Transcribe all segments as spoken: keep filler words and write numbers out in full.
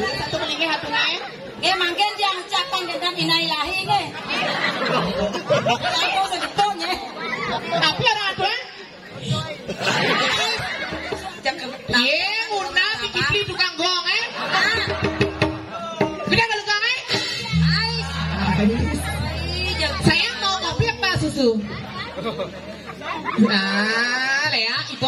Satu meninggal, satu naik. Nggih, mangkin tiyang ucapan dendam inna lillahi nggih. Sampun segetun nggih. Tapi ora ado, eh? Piye ngundang iki beli tukang gong, eh? Gede kalau gong, eh? Sayang mau kopi apa susu? Nah, Lea, Ibu.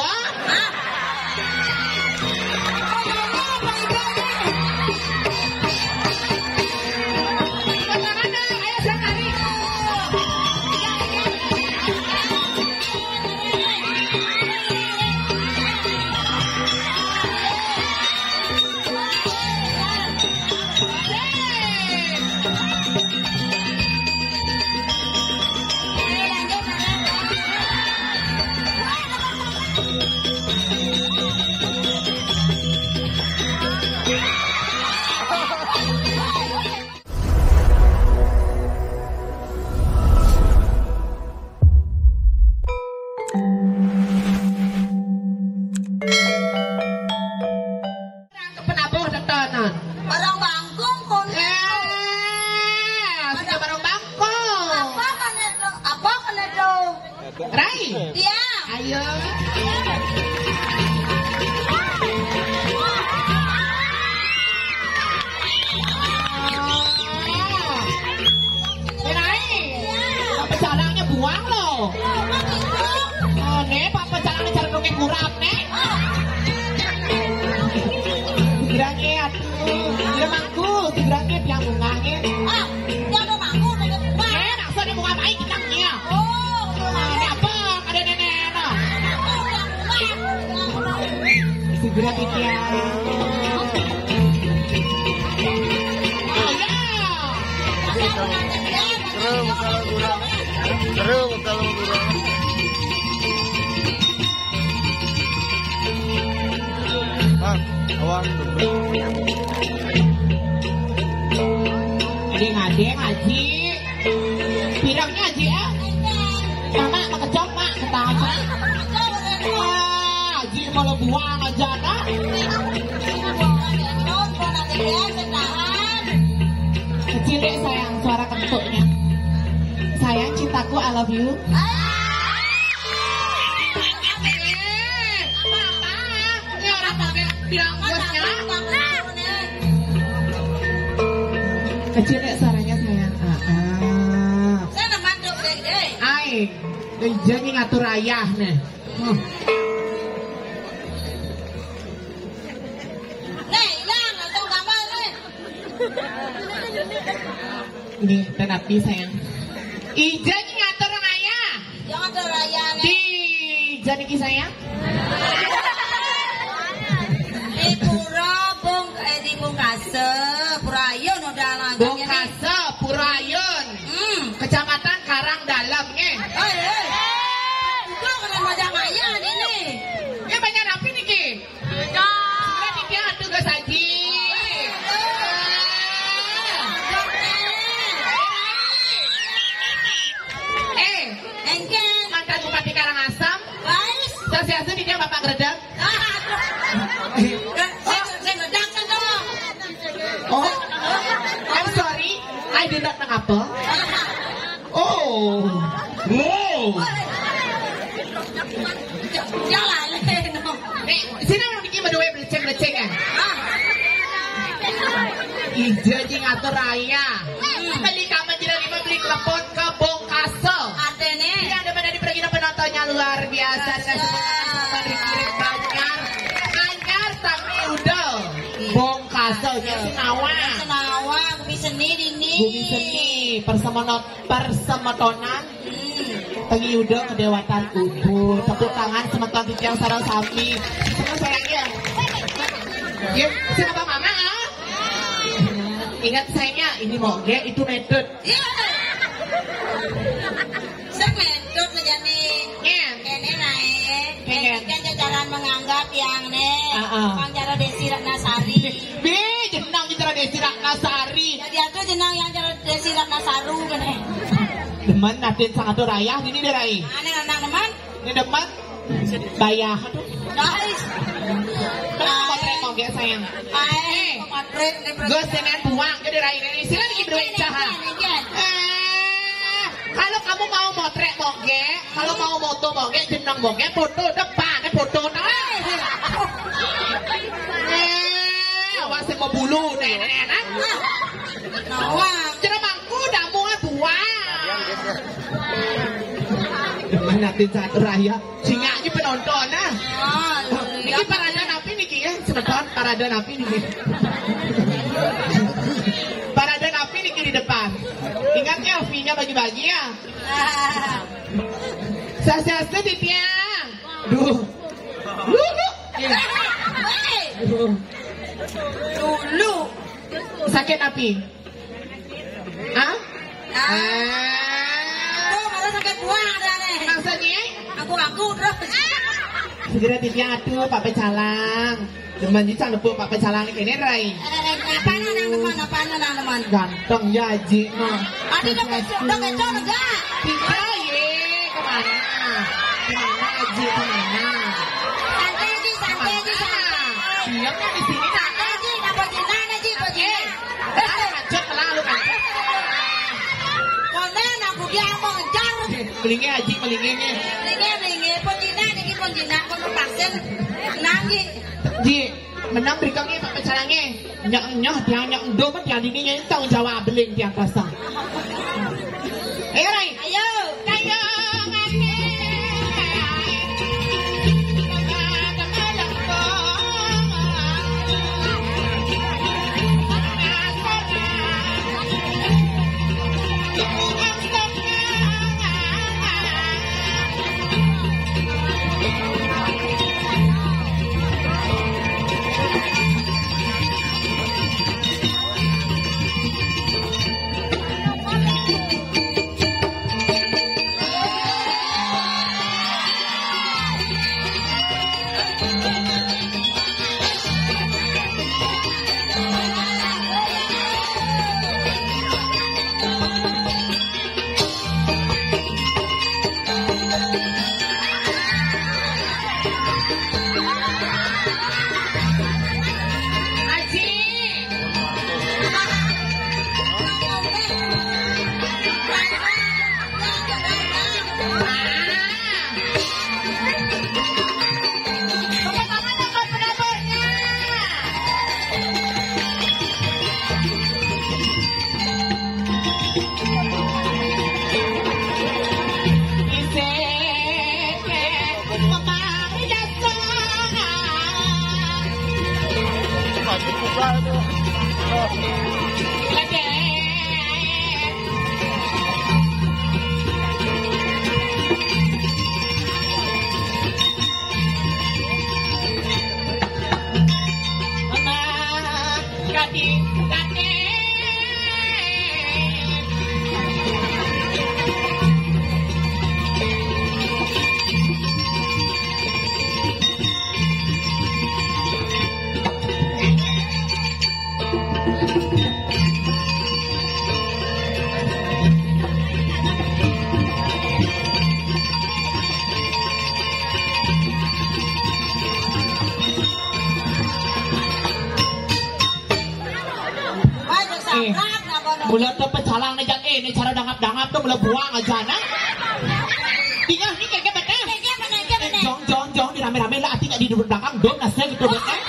Penabuh tetenan. Barang bangkung kon. Eh, sudah barang bangkung. Apa kan itu? Apa kan itu? Rai. Dia. Ayo. Rai. Apa jalannya buang lo? Oh, ne, apa jalannya jalan ke kurap, ne? Segera ke, aduh. Segera mangku, segera ke, biar bunga, ne. Ah, dia mau mangku, dia mau bunga. Eh, maksudnya bunga baik, kita punya. Oh, ada apa? Ada nenek, no. Segera, Pitia. Oh, ya. Terus, kalau kurang. Terus, kalau kurang. Bang, awan. Ading-ading, Aji. Pirangnya, Aji, ya? Mama, makejok, Mak, ketawa. Ah, Aji, kalau buang aja, dah. Kecil deh, sayang, suara kentuknya. Sayang, cintaku, I love you. Ini orang pakai bilang bosnya. Kecil ya suaranya, sayang. Ah, ah. Saya neman dong, Dek, Dek. Ai, janji ngatur ayah nih. Hmm. Nih, hilang, langsung tambah nih. Nggih, ten api, sayang. Ija niki ngatur raya. Yo ngatur raya nih. Di ija niki, sayang. Di pura Bung, eh, di Bungkasa, Pura Ayun udah lanjut ya, nih. Bungkasa, Pura Ayun. Hmm. Kecamatan Karang Dalam, nggih. Hei, hei. Bukan kena Majang Maya nih, nih. Nggih, banyak api niki. Sudah titip atuh geus aji. Eh, engken mantan Bupati Karangasem. Guys. Sasiasih di dia Bapak Gredeg. Ah, aduh. Saya, saya geledakan dong. Oh, I'm sorry, I did not mengapa. Oh. Wow. Jalan, no. Eh, sini orang bikin berdua beleceng-beleceng ya. Ah. Ija niki ngatur raya. Hmm. Beli kamar jiran lima beli telepon ke Bongkasa. Artinya? Tidak ada pada dipergi penontonnya luar biasa. Bumi seni, persemenot-, persemetonan. Hmm. Tengi uda kedewatan udu. Tepuk tangan semeton titiang sareng sami. Seneng sayang ya. Ya, sing apa mama, ah? Ingat sayangnya, ini moge, itu medut. Iya. Sing medut ngejani. Iya. Kene nae. Kene. Kan jajaran menganggap yang ne. Heeh. Bang Jaro Desi Ratnasari. Be, jenang Jaro Desi Ratnasari. Jadi aku jenang yang Jaro Desi Ratnasaru kene. Demen natin sangat tuh rayah ini deh, Rai. Mana anak teman? Ini demen. Bayah tuh. Guys. Kenapa potret moge sayang? Hai, potret nih, bro. Gue semen buang jadi Rai ini. Sila lagi berduit jahat. Eh, kalau kamu mau motret moge, kalau mau moto moge, jeneng moge, foto depan, foto tengah. Eh, awas yang mau bulu, nenek, nenek. Nawang. Ceremangku udah mau buang. Mana tin satu raya? Singa aja penonton, ah. Ah, niki iya. Parade napi niki ya, semeton? Parade napi niki? Parade napi niki di depan? Ingat ya, fee-nya bagi-bagi ya. Ah. Swastiastu, titiang. Duh. Duh, duh. Iya. Duh. Dulu. Sakit napi? Hah? Ah. Ah. Tuh, baru sakit buah ada nih. Maksudnya? Aku-aku terus. Segera titiang atuh, Pak Pecalang. Demen juga nepuk Pak Pecalang ini, Rai. Eh, apa nang teman, apa nang teman? Ganteng ya, Haji. Nah. Adi dong keco, dong keco enggak? Kita, ye, kemana? Kemana, Haji, kemana? Santai, Ji, santai, Ji, santai. Diam kan di sini, santai, Ji, napa Ji, nana, Ji, apa Ji, eh. Ada macet, malah lu macet. Konen aku dia mau ngejar. Melingnya, Haji, melingnya. Melingnya, melingnya. Pun Cina, niki pun Cina, pun vaksin. Nanggi. Ji, menang berikutnya Pak Pecalange. Nyak nyak dia nyak ndo mah dia ini nyentak Jawa beling dia rasa. Ayo, Rai. Ayo. Ayo, ngane. Eh, mula tuh Pecalang nih, Jang. Eh, ini cara dangap-dangap tuh mula buang aja, nah. Tinggal nih, kayak bener. Jong, jong, jong, di rame-rame lah, artinya di depan belakang, dom, nasi gitu, dom, eh.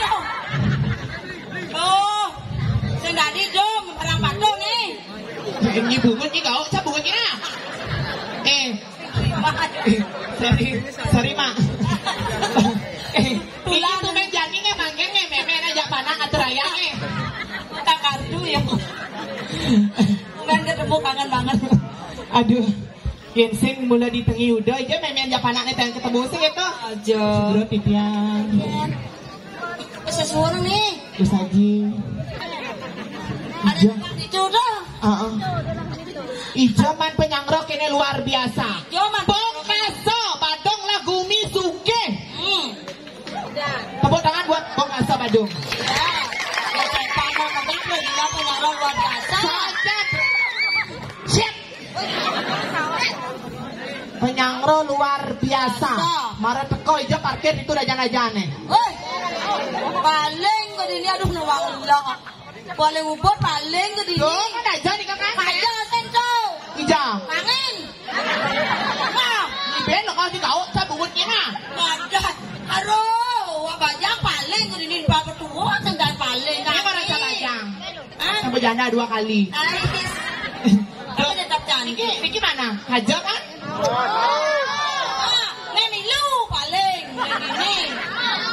Oh, sing dadi, Jom, orang patung nih. Ini bungut nih, kau, saya bungut nih, nah. Eh, sorry, sorry, Mak. Eh, ini tuh main jani nih, manggen nih, meme aja panak atur ayam nih. Tak kartu ya. Aduh, yén sing mula di tengi uda, ija mémén ja panakné téh ketemu sing itu. Aja. Segera titiang. Sesuwun nih. Wis aji. Ija. Itu dah. Heeh. Ija man penyangro kéné luar biasa. Ija man. Bongkaso, Badung lah gumi sugih. Hmm. Tepuk tangan buat Bongkaso Badung. Ya. Ya, saya tambah tegak loh, gila penyangro luar biasa. Saja. Siap. Penyangro luar biasa. Mara teko ija parkir itu rajan-rajané. Woi. Paling ke dini, aduh, nuwang lah. Paling ubur paling ke dini. Tuh, kan aja nih, Kakak. Aja, sing, tuh. Ija. Angin. Nah. Ini ben lo kalau dikau, saya bungut nih, nah. Ada. Aduh, wah, bajang paling ke dini, bapak tua, sing dan paling. Ini mara angin. Bajang. Hah? Sama janda dua kali. Ais. Tapi tetap cantik. Niki, niki mana? Haja kan? Ah, neng milu paling, neng ini.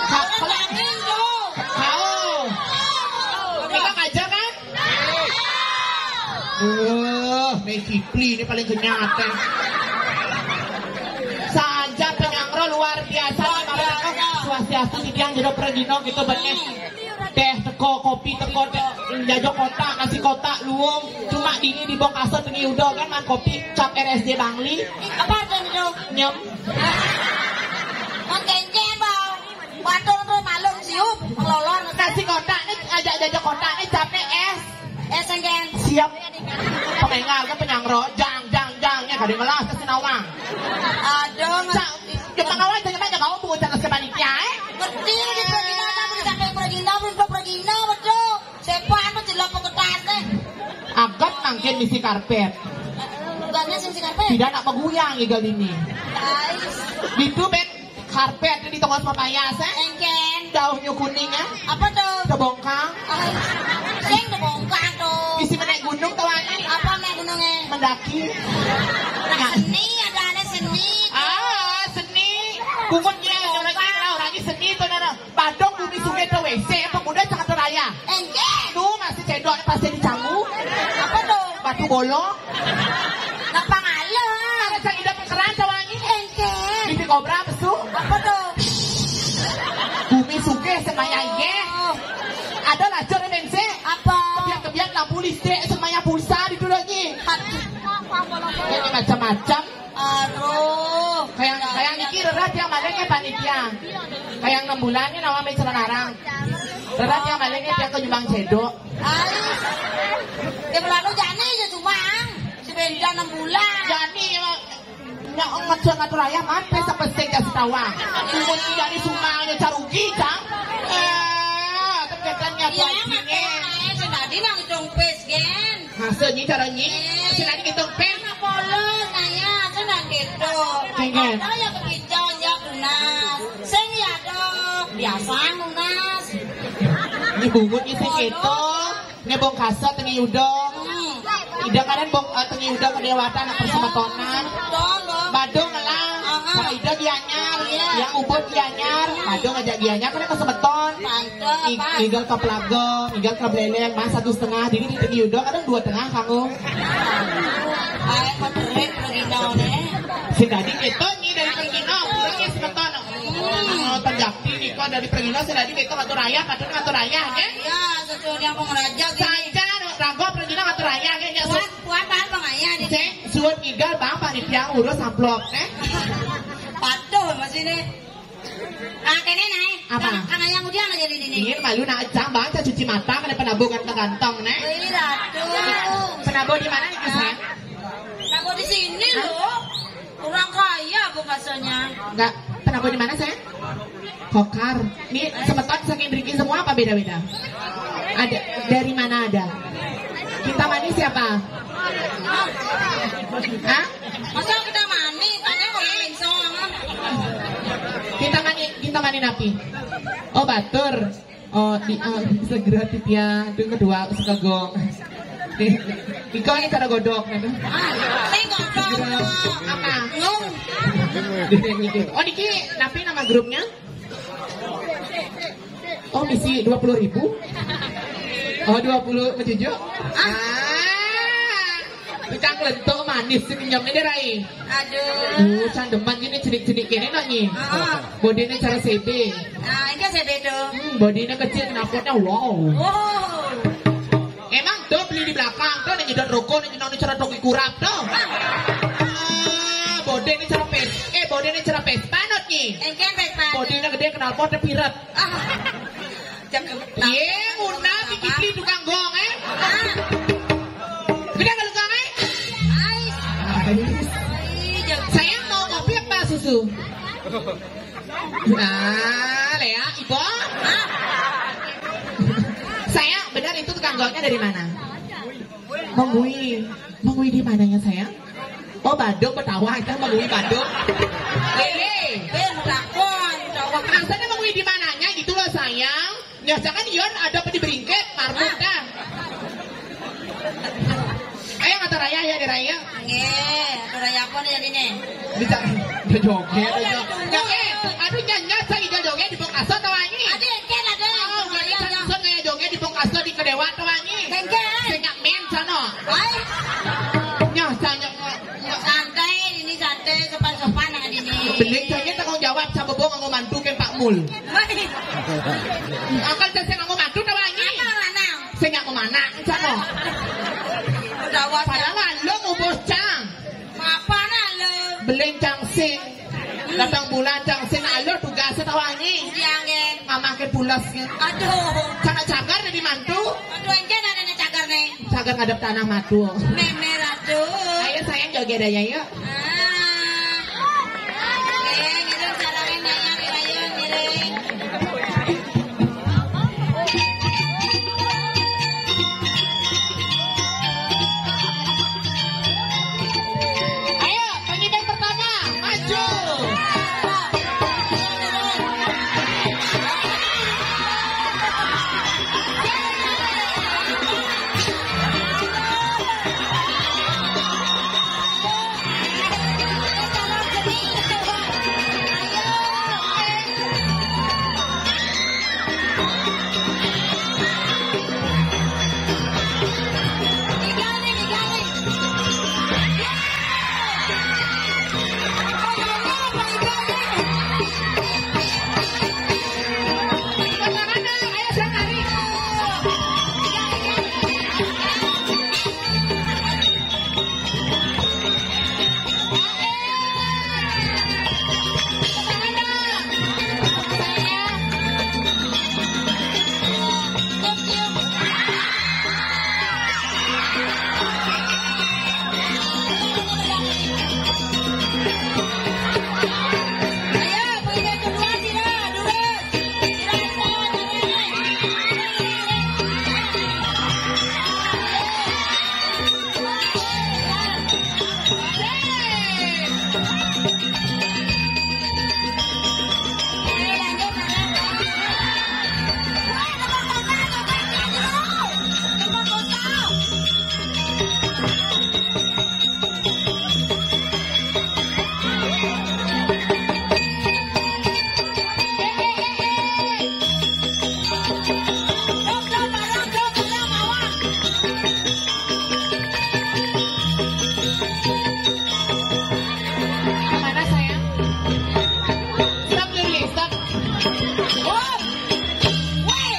Ka-, orang lain tuh. Kau. Niki Haja kan? Eh, Mei Kipli ini paling kenyat, eh. Saja penyangro luar biasa. Luar biasa. Swastiastu, titiang Jero Pregino gitu, banyak. Téh teko, kopi teko, téh jajo kotak, nasi kotak, luung. Cuma dini di Bongkaso tengi uda kan, man kopi cap R S J Bangli. Apa artinya itu? Nyem. Kan kenceng, Bang. Batur tuh malu siup, ngelolor. Nasi kotak nih, ajak jajo kotak nih, capné és. És, kenceng. Siap. Pemengal kan penyangro, jang, jang, jang, ya, kada ngelas ke Sinawang. Aduh, Cak, Jepang awal, jangan banyak kau bungut, jangan ke panitia, eh. Ngerti, di Pragina, kan, sampai Pragina, belum ke Pragina, betul. Sepan, apa jelek, apa ketas, eh. Agat mangkin misi karpet. Bukannya sing si karpet. Tidak nak meguyang igal ini. Ais. Itu, Ben. Karpet di tongos papayas, eh? Engken. Daunnya kuning, eh? Apa tuh? Tebongkang. Ay, sing tebongkang tuh. Isi menaik gunung tuh, Ani. Apa menaik gunungnya? Mendaki. Nah, seni, ada aneh seni. Ah, seni. Bungut dia, orang lagi, orang lagi seni tuh, nana. Badung bumi sungai tuh W C, pemuda Jakarta Raya. Engken. Tuh, masih cedok, pasti dicanggu. Apa tuh? Batu bolong. Kenapa ngalah? Ada cang idap keran, tuh, Ani. Engken. Mimpi kobra, pesu. Apa tuh? Bumi sugih semaya iye. Oh. Ada lacur M N C. Apa? Kebiak-kebiak lampu listrik semaya pulsa di dulu lagi. Aduh. Ini macam-macam. Aduh. Kayak, kayak niki rerat yang maling ya panitia. Kayak enam bulan ini nama Mei Celenarang. Rerat yang maling ya pihak ke Jumang Cedok. Ais. Dia berlalu jani aja cuma. Si Benja enam bulan. Jani ya. Nya, macam ngatur ayam, man, pesta pesek dah setawa. Umur dari sumanya carugi, cang. Eh, kegiatannya. Iya, buat emang sini. Kayak saya tadi nang hitung pes, gen. Maksudnya caranya? Eh. Saya tadi hitung pes. Anak polos, nanya, saya nang gitu. Pengen. Ada yang kepincang, ya, lunas. Sing ya, dong. Biasa, lunas. Ini bungut, ini sing gitu. Polos. Né Bongkaso tengi uda. Hmm. Ida kadén Bong, eh, tengi uda kedéwatan nak persemetonan. Betul, loh. Badung lah. Aha. Kalau Ida Gianyar, iya, yang Ubud Gianyar, hmm, Badung aja Gianyar kan persemeton. Mantap, I-, pas. Igal ke Pelago, igal ke Beleleng, mas satu setengah, jadi di tengi uda kadang dua tengah kamu. Ay, kok keren, keren, keren. Sing dadi kéto nyi dari Pergino, kurang ya semeton. Hmm. Oh, penjakti nika dari Pergino, sing dadi kéto ngatur ayah, kadén ngatur ayah, nggih. Iya, sesuai yang pengraja gini. Saja, raga Pergino ngatur ayah, nggih, nggih. Kuat, kuat, paham, Bang, ayah, nih. Sing, suwun igal, Bang, panitia ngurus amplop, nggih. Patuh, Mas, ini. Ah, kéné, naé. Apa? Kang, Kang Ayang udah nggak jadi ini? Ingin malu nak cang, Bang, cang cuci mata, ada penabungan ke kantong, nggih. Wih, ratu. Penabung di mana nih, Gus, ya? Penabung di sini, loh. Orang kaya apa bahasanya? Enggak, penabung di mana, sayang? Kokar. Ini semeton saking driki semua apa beda-beda? Ada, dari mana ada? Kintamani siapa? Hah? Masa Kintamani? Tanya kok lain soalnya. Kintamani, Kintamani napi? Oh, batur. Oh, di, ah, segera titiang, itu kedua, sekegong. Nih, Iko ini cara godok, gitu. Ah, saya godok. Segera. Apa? Ngong. Oh, niki, napi nama grupnya? Oh, misi dua puluh ribu? Oh, dua puluh mencucu? Ah. Ah. Kang lentuk manis sing nyemne deh, Rai. Aduh. Uh, sang demen gini cenik-cenik kene no nyi. Heeh. Bodine cara C B. Nah, ini C B tuh. Hmm, bodine kecil, knalpotnya wow. Wow. Emang tuh beli di belakang tuh, nih nyedot rokok, nih nyedot cara toki kurap tuh. Ah, bodine cara pes, eh, bodine cara pes panut nyi. Engke pes panut. Bodine gede, knalpotnya piret. Ah. Cakep. Ye, ngundang di Kipli tukang gong, eh? Ah. Gede kalau gong, eh? Ais. Ais. Ih, jago. Sayang, mau kopi apa susu? Nah, Lea, Ibu. Ah. Sayang, benar itu tukang gongnya dari mana? Mengui. Mengui di mananya, sayang? Oh, baduk Betawa, kita mengui baduk. Lele. Ben, lakon, Betawa. Maksudnya mengui di mananya gitu loh, sayang. Ya, jangan Yon ada apa di beringkit, marmut dah. Ayo, kata raya ya, di raya. Nggih, kata raya apa nih jadinya? Bisa, dia joget aja. Joget. Aduh, nyanyi saya joget di Bongkaso, tahu ini? Ada yang kan ada. Oh, nggak ada yang joget di Bongkaso di Kedewa, tahu ini? Enggak. Saya nggak main sana. Hai. Nyah, saya nggak. Santai, ini santai, sopan-sopan dengan ini. Beling saja tanggung jawab sama bawa nganggo mantu ke Pak Mul. Wah. Akal saya nganggo mantu tahu ini? Apa lanang? Saya nggak mau mana, sana. Udah awas. Padahal lo mau bocah. Apa nak lo? Beling cangsing. Datang bulan cangsing, alo tugas tahu ini. Iya, nggih. Ngamake pulas ya. Aduh. Cara cagar dari mantu. Aduh, enggak ada cagar nih. Cagar ngadep tanah matu. Meme Ratu. Ayo sayang, joget aja yuk. Ah. Oke, ngiring sarangin nyanyi, ayo ngiring. Ayo, pengibar pertama, maju. Mana sayang? Stop dulu, stop. Oh. Weh.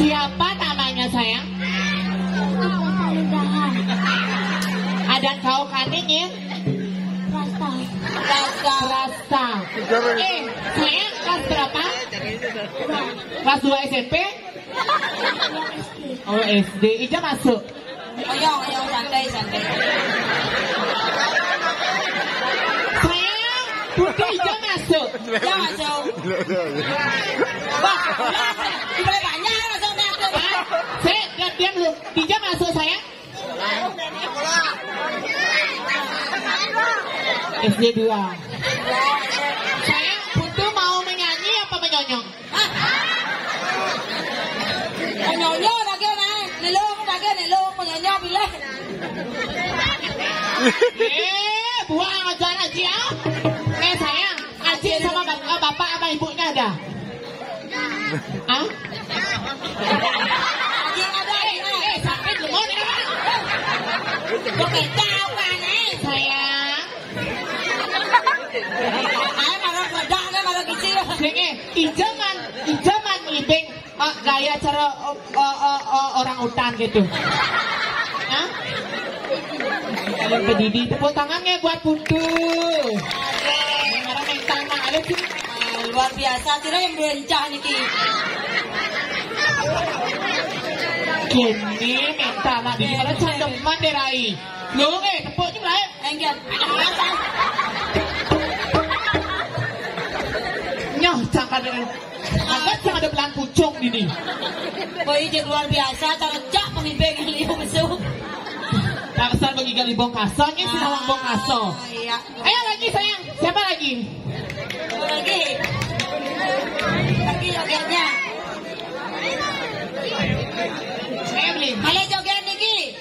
Siapa namanya, sayang? Adan kau kaning, ya? Rasta. Rasta. Rasta. Eh, sayang, kelas berapa? Kelas dua S M P? Oh, S D. Ija masuk. Ayo, ayo, santai, santai. Sayang, Putri, Ija masuk. Ija masuk. Wah, udah, udah banyak masuk, udah, udah. Saya, diam, diam dulu. Ija masuk, sayang. S D dua. Sayang, Putu mau menyanyi apa menyonyong? Menyonyong lagi, Nay. Nelong lagi, nelong, menyonyong pilih. Eh, buang aja, Aji, ya. Eh, sayang, Aji sama bap-, eh, bapak sama ibunya ada? Hah? Dia ada, eh, eh, sakit lemot, eh. Kok ketawa, eh? Sayang. Ayo, malah meledak, ayo, malah kecil. Sing, eh, ijaman, ijaman ngibing, eh, gaya cara, eh, eh, eh, eh, orang utan gitu. Hah? Kalau berdiri, tepuk tangannya buat Putu. Orang yang tanah, ayo, sih. Ah, luar biasa, kira yang bencah niki. Kene minta lah, di mana cangkeman deh, Rai. Lo, eh, tepuk juga, eh. Enggak. Nyoh, cangkan dengan agak cang ada belang pucung ini. Boy, dia luar biasa, cara cak pemimpin liu besuk. Tarzan bagi gali bong kaso, ini si Malang bong kaso. Ah, iya. Ayo lagi, sayang. Siapa lagi? Lagi. Lagi jogetnya. Saya beli. Balik joget niki.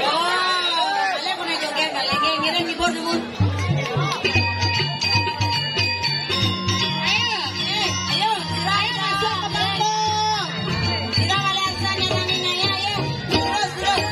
Oh, balik kena joget, balik. Nggih, ngiring ngibur nemu. Ayo, eh, ayo, sira, ayo, sira, masuk ke kampung. Sira, balik, sira, nyanyi, nyanyi, ayo. Terus, terus.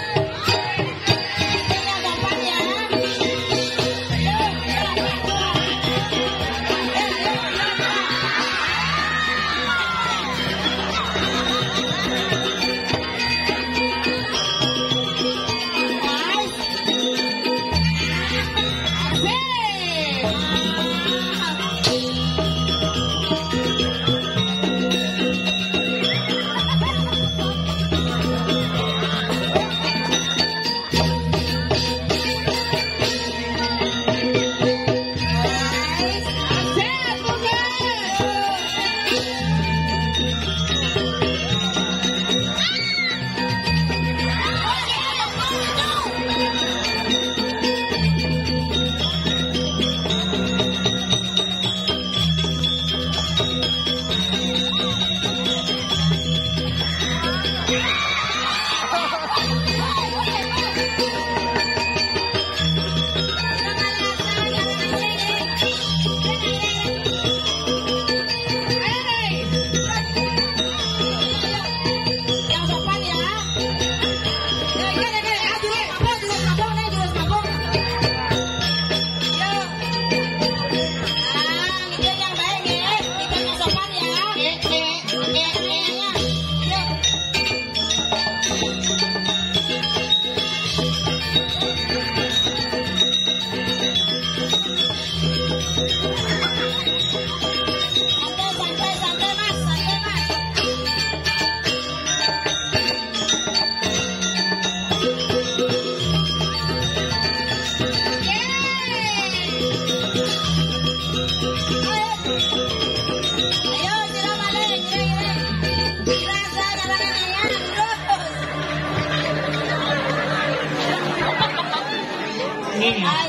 Ini. Ai,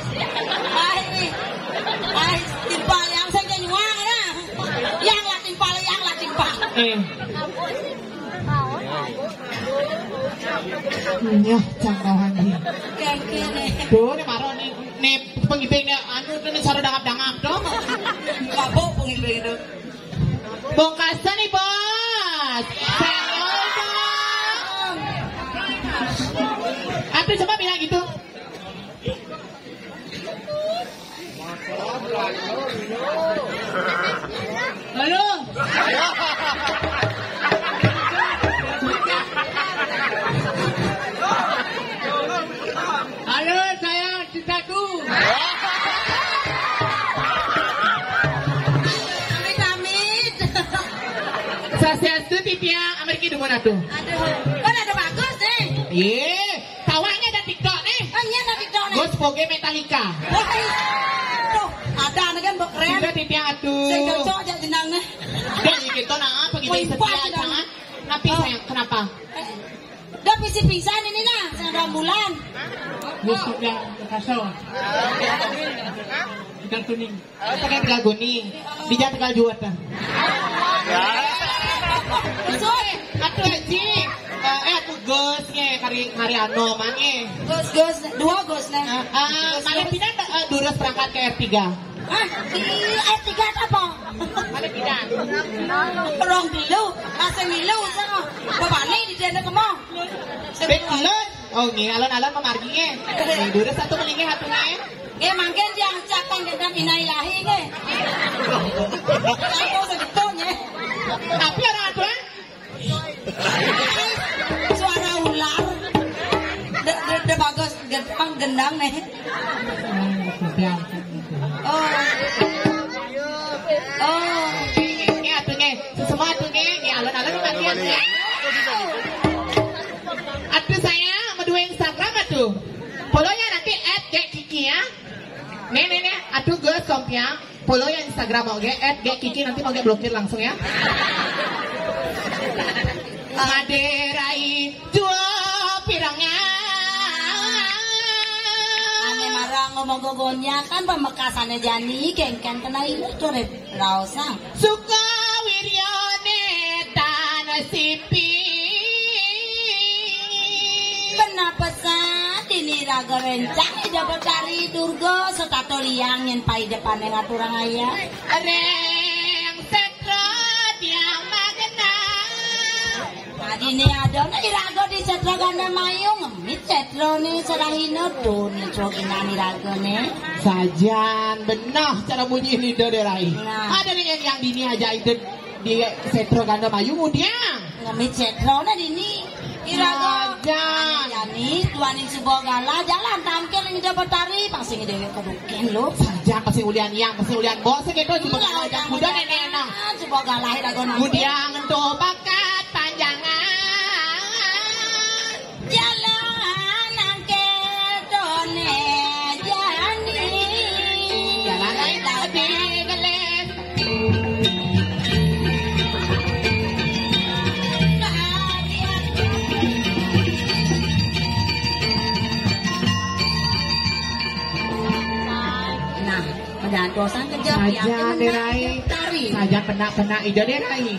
ai, ai, timpal yang saya nyuang dah. Eh. Nyah, cang rohani. Tuh, né maro né, né pengibing né anu tuh né cara dangap-dangap dong. Mabok pengibing itu. Bongkasan nih, Bos. Halo, Bos. Atuh coba bilang gitu. Halo. Halo, saya Citaku. Amit-amit. Swastiastu, titiang, Amerika dumun atuh. Aduh, kan ada bagus nih. Iya. Tawanya ada TikTok nih. Oh, iya, ada TikTok nih. Gus Poge Metallica. Wah, iya. Tuh, ada nih kan, Mbok, keren. Sudah titiang atuh. Sing cocok aja jenang nih. Udah, ya gitu, nah, apa gitu, wah, setia, jangan. Tapi oh. Sayang, kenapa? Eh, udah pisi pisan ini nah, sing ada bulan. Gus Poge Picasso. Ikan kuning. Pakai tegal guni, di Jalan Tegal Juwet dah. Atuh Aji, eh, eh, atuh Gus, nya, kari, kari anu, mana? Gus, Gus, dua Gus, nah. Eh, eh, mana pindah, eh, durus berangkat ke R tiga. Ah, di R tiga apa? Mana pindah? Rong bilu, masih milu, sama. Bebani di dia kemana? Bek, Oh, nggih, alon-alon memargi nggih. Nggih, durus satu melinggih atuh nggih. Nggih, mangkin tiang ucapkan gendang Inna Ilahi nggih. Aku segitu nggih. Tapi orang aturan? Suara ular. De, de, de bagus gendang, gendang nih. Oh. Oh. Nggih, atuh nggih. Sesemua atuh nggih. Nggih, alon-alon memargi nggih. Atuh saya medua Instagram atuh. Follow-nya nanti at Gek Kiki ya. Nih, nih, nih. Atuh geus sompiang. Follow ya Instagram oge at Gek Kiki, nanti mau blokir langsung ya. Madé rai dua pirangan. Ané marang ngomong gogonya kan pamekasané jani kéngkén kena itu, Rip. Raosang. Suka wiryané tan sipi. Kenapa sa dini raga rencang ida Betari Durga setata liang yén paida pané ngaturang ayah. Réng sétra tiang magenah. Nah, dini ada nah iraga di sétra Gandamayu ngemit sétra né serahina tuh né coginan iraga né. Sajan benah cara bunyi ini deh rai. Nah. Ada nih yang dini aja itu di sétra Gandamayu mudiang. Ngemit sétra nah dini. Iraga. Sajan. Jani tuaning suba galah jalan tangkil ida Betari pasti déwék kedukén lo. Sajan pasti ulian yang pasti ulian bos gitu juga. Iya, ngajak udah udah nenek enak. Suba galah iraga nang. Mudiang ento bakat panjangan. Jalan angke done jani. Jalan angke done jani. Nah, pada dosan kerja. Saja, Derai. Saja penak-penak ida, Derai.